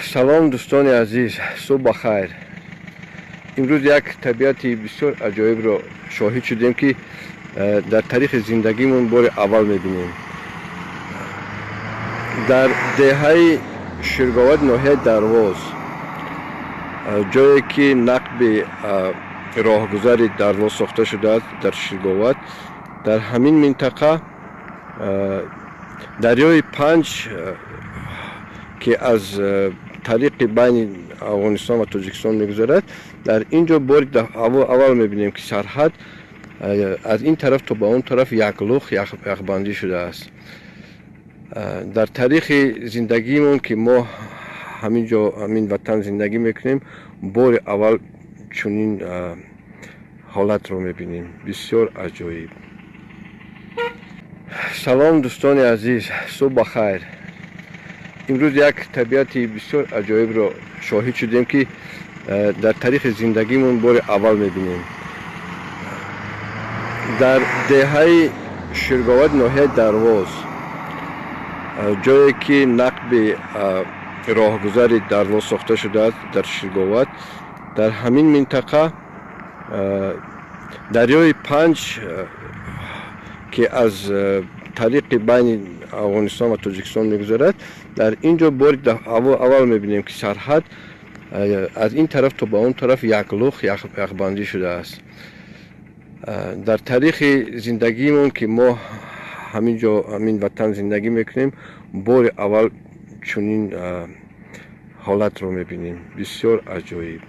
Салом, дӯстони азиз, субҳ бахайр. Имрӯз як табиати бисёр аҷоибро шоҳид шудем, ки дар таърихи зиндагимон бори аввал мебинем. Дар деҳаи Ширговат, ноҳияи Дарвоз, ҷое ки нақби роҳгузари Дарвоз сохта шудааст дар Ширговат, дар ҳамин минтақа дарёи Панҷ, ки аз тариқи байни Афғонистон ва Тоҷикистон мегузарад, дар ин ҷо бори аввал мебинем, ки сарҳад аз ин тараф то ба он тараф яклух яхбандӣ шудааст. Дар таърихи зиндагимон, ки мо ҳамин ҷо, ҳамин ватан зиндагӣ мекунем, бори аввал чунин ҳолатро мебинем. Бисёр аҷоиб. Салом, дӯстони азиз, субҳ бахайр. Имрӯз як табиати бисёр аҷоибро шоҳид шудем, ки дар таърихи зиндагимон бори аввал мебинем. Дар деҳаи Ширговат, ноҳияи Дарвоз, ҷое ки нақби роҳгузари Дарвоз сохта шудааст дар Ширговат, дар ҳамин минтақа дарёи Панҷ, ки аз тариқи байни Афғонистон ва Тоҷикистон мегузарад, дар ин ҷо бори аввал мебинем, ки сарҳад аз ин тараф то ба он тараф яклух яхбандӣ шудааст. Дар таърихи зиндагимон, ки мо ҳамин ҷо, ҳамин ватан зиндагӣ мекунем, бори аввал чунин ҳолатро мебинем. Бисёр аҷоиб.